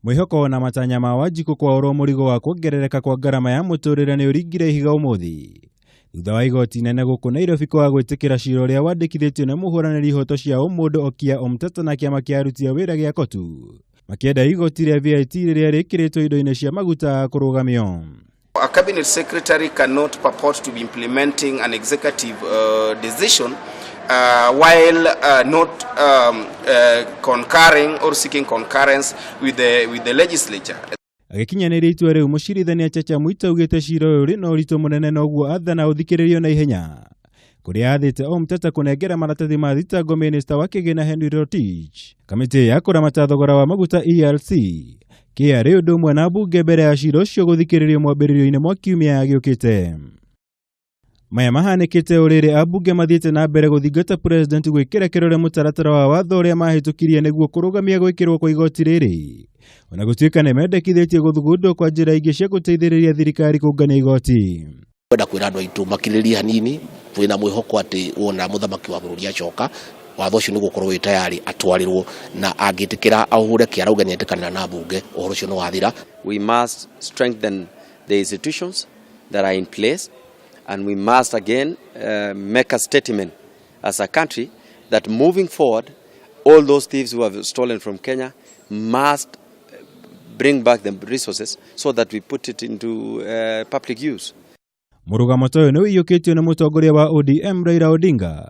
Mwĩhoko na matanya ma Wanjikũ kwaũrwo mũrigo wa kuongerereka kwa ngarama ya mũtũrĩre nĩ ũringire ihiga ũmũthĩ thutha wa igoti inene gũkũ Nairobi kwaga gwĩtĩkĩra cira ũrĩa wandĩkithĩtio nĩ mũhũranĩri ihoto cia ũmũndũ Okiya Omtatah na kĩama kĩa aruti a wĩra gĩa KOTU makĩenda igoti rĩa VAT rĩrĩa rĩkĩrĩtwo indo-inĩ cia maguta kũrũgamio. A cabinet secretary cannot purport to be implementing an executive decision while not concurring or seeking concurrence with the legislature. Agĩkinyanĩria itua rĩu, mũcirithania Chacha Mwita augĩte cira ũyũ ũrĩ na ũritũ mũnene na ũguo athana ũthikĩrĩrio na ihenya, kũrĩa athĩte Omtatah kũnengera maratathi ma thitango minista wa kĩgĩna Henry Rotich, kamĩtĩ ya kũramata thogora wa maguta ERC, KRA ũndũ ũmwe na mbunge mbere ya cira ũcio gũthikĩrĩrio mwambĩrĩrio-inĩ mwa kiumia gĩũkĩte. Maya mahanĩkĩte ũrĩrĩ ambunge mathiĩte na mbere gũthingata president gwĩkĩra kĩrore mũtaratara wa watho ũrĩa mahĩtũkirie nĩguo kũrũgamia gwĩkĩrwo kwa igoti rĩrĩ, ona gũtuĩka nĩ mendekithĩtie gũthugundwo kwa njĩra ingĩ cia gũteithĩrĩria thirikari kũngania igoti. Kwenda kwĩra andũ aitũ makirĩrĩrie hanini, twĩna mwĩhoko atĩ wona mũthamaki wa bũrũri acoka, watho ũcio nĩ gũkorwo wĩ tayari atwarĩrwo, na angĩtĩkĩra ahũre kĩara auge nĩetĩkanĩra na mbunge, ũhoro ũcio nĩ wathira. We must strengthen the institutions that are in place, and we must again make a statement as a country that moving forward, all those thieves who have stolen from Kenya must bring back the resources so that we put it into public use. Mũrũgamo ta ũyũ nĩ ũiyũkĩtio nĩ mũtongoria wa ODM Raila Odinga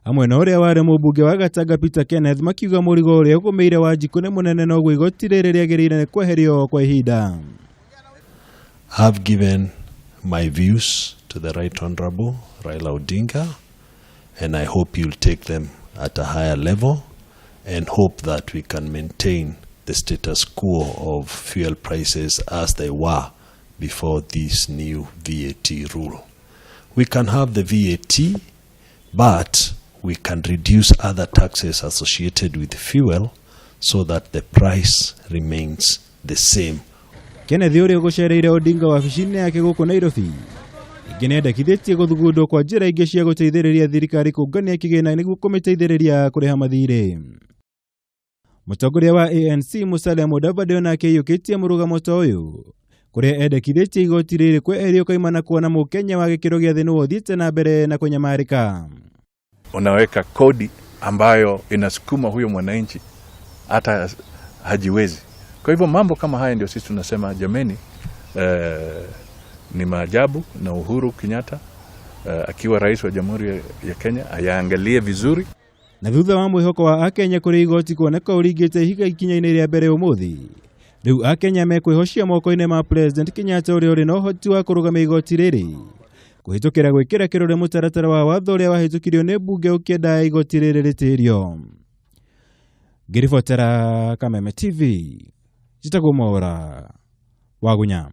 hamwe na ũrĩa warĩ mũmbunge wa Gatanga Peter Kenneth, makiuga mũrigo ũrĩa ũgũmĩire Wanjikũ nĩ mũnene na ũguo igoti rĩrĩ rĩagĩrĩire nĩ kweherio kwa ihinda. I've given my views to the Right Honorable Raila Odinga, and I hope you'll take them at a higher level and hope that we can maintain the status quo of fuel prices as they were before this new VAT rule. We can have the VAT, but we can reduce other taxes associated with fuel so that the price remains the same. Kenneth ũrĩa ũgũcereire Odinga wabici-inĩ yake gũkũ Nairobi ingĩ nĩendekithĩtie gũthugundwo kwa njĩra ingĩ cia gũteithĩrĩria thirikari kũngania kĩgĩna nĩguo kũmĩteithĩrĩria kũrĩha mathirĩ. Mũtongoria wa ANC Musalia Mudavadi onake aiyũkĩtie mũrũgamo ta ũyũ, kũrĩa endekithĩtie igoti rĩrĩ kweherio kaimana kuona mũkenya wa gĩkĩro gĩa thĩ nĩwe ũthiĩte na mbere na kũnyamarĩka. Unaweka kodi ambayo inasukuma huyo mwananchi hata hajiwezi. Kwa hivyo mambo kama haya ndio sisi tunasema jameni, ni maajabu na Uhuru Kenyatta akiwa rais wa Jamhuri ya Kenya ayaangalie vizuri. Na thutha wa mwĩhoko wa akenya kũrĩ igoti kuoneka ũringĩte ihiga ikinya-inĩ rĩa mbere ũmũthĩ, rĩu akenya mekwĩhocia moko-inĩ ma President Kenyatta ũrĩa ũrĩ na ũhoti wa kũrũgamia igoti rĩrĩ kũhĩtũkĩra gwĩkĩra kĩrore mũtaratara wa watho ũrĩa wahĩtũkirio nĩ mbunge ũkĩenda igoti rĩrĩ rĩtĩrio. Ngĩribotera Kameme TV, njĩtagwo Mwaũra Wagunya.